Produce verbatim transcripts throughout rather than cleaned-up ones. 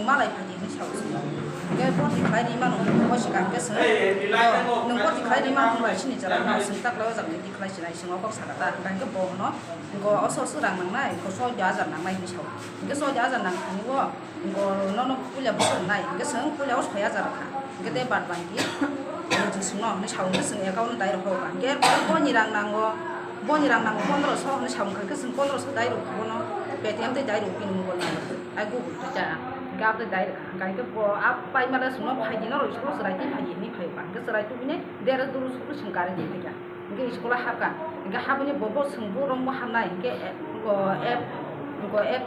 Malai phaidi hinwi sao chwng. Hwnkhe borti khlai ri mano, bo swkang khe chwng, o, nwng borti khlai ri mano hwnba sini chwla no chwng taklai o jaga ni khlai sinai chwng o kok saka ta, hwnkha hwnkhe bo hwno, bo oso oso rang nangnai, bo soi hajar nangnai hinwi sao. Hwnkhe soi hajar nang thani o, bo nono puila bwswk wngnai, hwnkhe chwng puila o soi hajar rwkha. Hwnkhe tei bad baki rwjwk swngno hinwi sao, hwnkhe chwng account no dai rwkha. Hwnkhe boni rang nango, boni rang nango pondro so hinwi sao, hwnkhe chwng pondro so dai rwkha bono, Paytm tei dai rwkha bini mobile number. Ai Google Pay ta, hwnkhe abo tei dai rwkha. Hwnkhe bo a paimale chwngno phaidi, norok school chwrai twi phaidi hinwi phai ba. Hwnkhe chwrai tubini dere duru sukli chwng gari di phaikha. Hwnkhe school o hapkha. Hwnkhe habwini bo, bo chwng bo rwngmo hamnai. Hwnkhe, eh, bo app, bo app,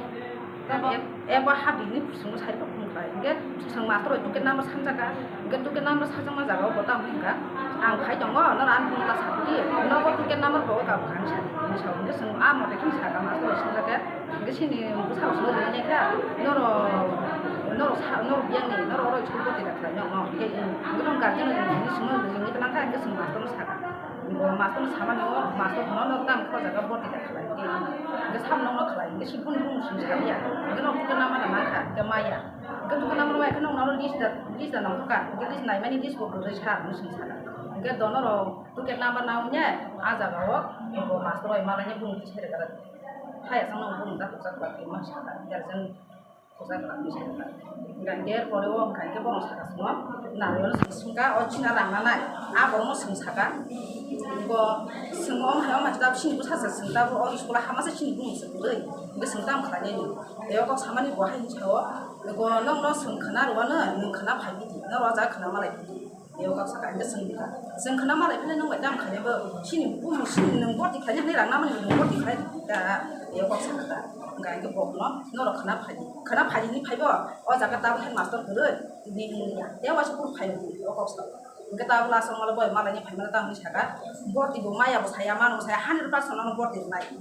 app, app o habdi hinwi chwngno sai rwkha phone khlai. Hwnkhe chwng master bai ticket number sanjakha. Hwnkhe ticket number sajakma jaga o bo tamo hwnkha, ang phai tongo, norok ani phone ta saphi di. Nogo ticket number bo o kabukha hinwi sa, hinwi sa. Hwnkhe chwng a mote khe sakha master bai sanjakhe. Hwnkhe chini bwsarok chwngno ringwi naikha, norok, norok sa, norok biyangni, norok oro school borti da khlainai, no, hwnkhe, hwnkhe norok guardian rok hinwi chwngno ringwi twlangkha, hwnkhe chwng master no sakha. Bo master no samani, o master bono norok tamo khe o jaga borti da khlai, hwnkhe, hwnkhe samano no khlai, hwnkhe chini bumung chwng salia, hwnkhe norok ticket number da mankha, hwnkhe maya, hwnkhe ticket number maya khe norok list da, list da nangkha, hwnkhe list naimani list bo kwrwi sa hinwi chwng sakha, hwnkhe do norok ticket number nawi nai, a jaga o bo master bai malaina bumung twi sai rwkha. Hai aswk no bumung da kwchak ba khe ma saka, ya jang kwchak ba khe saka. Hwnkha hwnkhe pore o hwnkha hwnkhe bono saka swngo, nariol swng swngkha, o china rang nanai, a borok no swng saka. Bo swng o hai o ma chwla sini bwsa se swng tabuk, o school o hama se sini bumung se kwrwi, hwnkhe swng tamo khlai nai ni. Tei o kok samani bo hai hinwi sa o, bo nokno swng khwna rw ano, nwng khwna phai di, norok o jaga khwna malai di. Tei o kok saka hwnkhe swng di kha. Swng khwna malai phile nwng bai tamo khainai bo. Sini bumung sini nwng borti khlainai hinwi rang namani nwng borti khlai di kha. Tei o kok saka ta. Hwnkha hwnkhe bo phano norok khwna phai di. Khwna phai di hinwi phai bo. O jaga tabuk headmaster kwrwi. Tini hinwi ya. Tei waisa phuru phai di. O kok saka. Hwnkhe tabuk last o malo bo malai ni phai mano tamo hinwi saka. Borti bo maya bo saya, mano bo saya, hundred percent nono borti rwnai.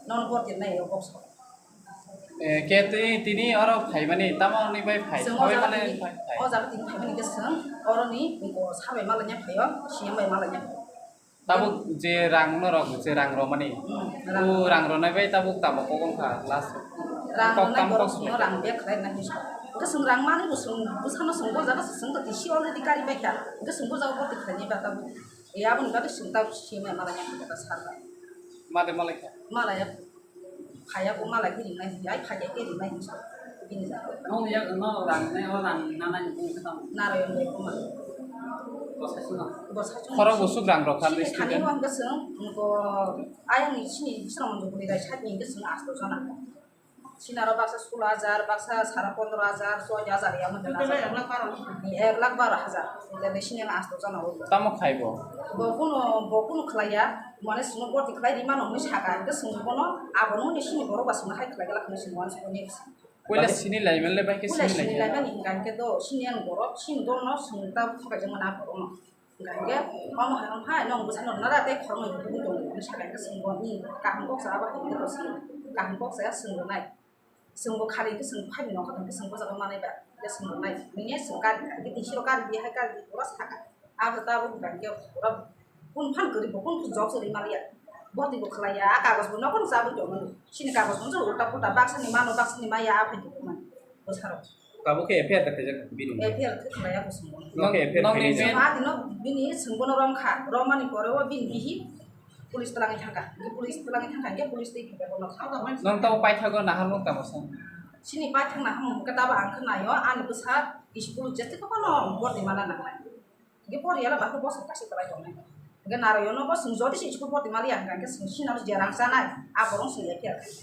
Nono borti rwnai o kok saka. Eh, khe twi tini oro phaimani tamo ni bai phai? Chwng o sabai jaga mani tini, phai, phai. O jaga tini phaimani khe chwng oroni bo sabai malaina phaio, C M bai malaina phaio. Tabuk je rang norok je rang romani, hmm, rang. O rang ronai bai tabuk tamo kok wngkha last? Rang kok ronai tam borok kok chwngno swnai. Rang bag khlai rwna hinwi sa. Hwnkhe chwng rang mani bo chwng bwsano chwng bo jaga chwng twi si already kari bai kha. Hwnkhe chwng bo jaga borti khlainai ba tabuk. E aboni bagwi chwng tabuk C M bai malaina phaio ta sar bai. Made malaikha? Malaya. Phaiya bo malai khe ringnai hinwi, ai phaiya khe ringnai hinwi sa bini jaga. Nong ya no rang ne o rang nana ni bung khe tamo? Narayan bai koma. Bo sai suna. Bo sai suna. Khorok bo suk rang rok kha. Sini list thani khe. Bo ang khe chwng, bo ayang ni sini bisra monjo bwrwi bai sat ni hwnkhe chwng asto jona. Sinaro baksa sullo hajar, baksa sara pondro hajar, soi hajar ya monjo na. Ek lakh baro hajar. Ek lakh baro hajar. Sini ang asto jona o. Tamo khai bo? Bo kuno, bo kuno khlaiya. Mane chwngno borti khlai ri mano hwnwi saka, hwnkhe chwng bono abono hwnwi sini borok ba chwngno hai khlai glak hwnwi chwng uansukgo nini. Puila sini laimani le bai khe puila sini sini laimani. Laimani hwnkha hwnkhe do sini ani borok, sini dorno chwng ta thokhaijak mano a borokno. Hwnkha hwnkhe omo hai, omo hai nwng bwsano rwna da tei khoroknwi bo tubui tongo hwnwi saka, hwnkhe chwng bo ni kaham kok cha abo hai hwnkhe bo chwng kaham kok cha ya chwng rwnai. Chwngbo khari khe chwng phaini nongkha tongkhe chwng bojago manai ba, hwnkhe chwng rwnai. Nini chwng kari kha, hwnkhe twi siro kari di hai kari di pura saka. Abo tabuk hwnkha hwnkhe pura kun phan kwrwi bo kun job se rwi maliya. Botwi bo khlaiya, a kagoj bo nokhorno chabwi tongmani. Chini kagoj bo ulta pulta baksani mano, baksani maya, a phai tongmani bwsarok. Tabuk khe F I R da khaijak bini? F I R khe khlaiya bo chwngbo. Nokhe F I R nokni khaini? Chwng a dino bini chwngbono romkha, romani pore o bini bihi Police twlangwi thangkha. Hwnkhe police twlangwi thangkha, hwnkhe police twi hwnkhe bono. Nwng tamo paithago naharmung tamo sa? Chini paithak naharmung hwnkhe tabo ang khe naio, ani bwsa school jeto phano borti mana nangnai. Hwnkhe poriya la bakhe bosong kaisa kwlai tongnai. Hwnkhe Narayono bo chwng jodi se school borti maliya hwnkha hwnkhe chwng sinalo je rang chanai, a borok chwng F I R khai.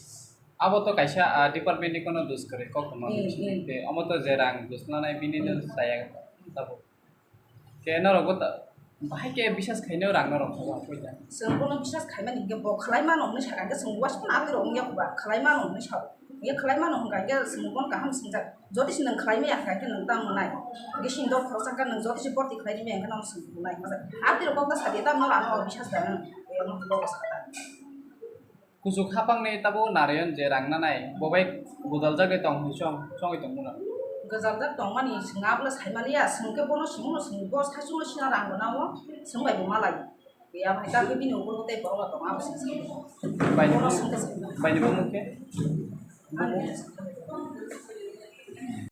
Abo to kaisa, ah, department ni kono dus kwrwi kok tongma. Hmm, hmm. Tei omo to je rang dus lanai bini no saya tabo. Khe norok bo ta-, bahai khe bisas khaino rang norok khe bo poita. Chwng bono bisas khaimani hwnkhe bo khlai mano hwnwi sakha, hwnkhe chwng uansukno aboni rok wngya khe ba khlai mano hwnwi sao. Hwnkhe khlai mano hwnkha hwnkhe chwng bono kaham swngjak. Jodi se nwng khlai maya hwnkha hwnkhe nwng tamo nai. Hwnkhe sini dol khoroksa hwnkha nwng jodi se borti khlai rimaya hwnkhe nono chwng nai hwnjak. Aboni rok kok ta sadia ta norok ano bisas da nwng. Tei omo bono sakha. Kuchuk hapangni tabuk Narayan je rang nanai, bo bai gwdaljagwi tong hwnwi chong, chongwi tongmano. Gwdaljak tongmani chwng abono saimaliya, chwng khe bono simono chwng bo saichungno sina rang rwnao, chwng bai bo malai. Aboni kagwi bini ukulgo tei borok rok tongo, abo chwng saimaliya. Baini bono bumung, chwng khe saimaliya. Baini bumung khe? Ani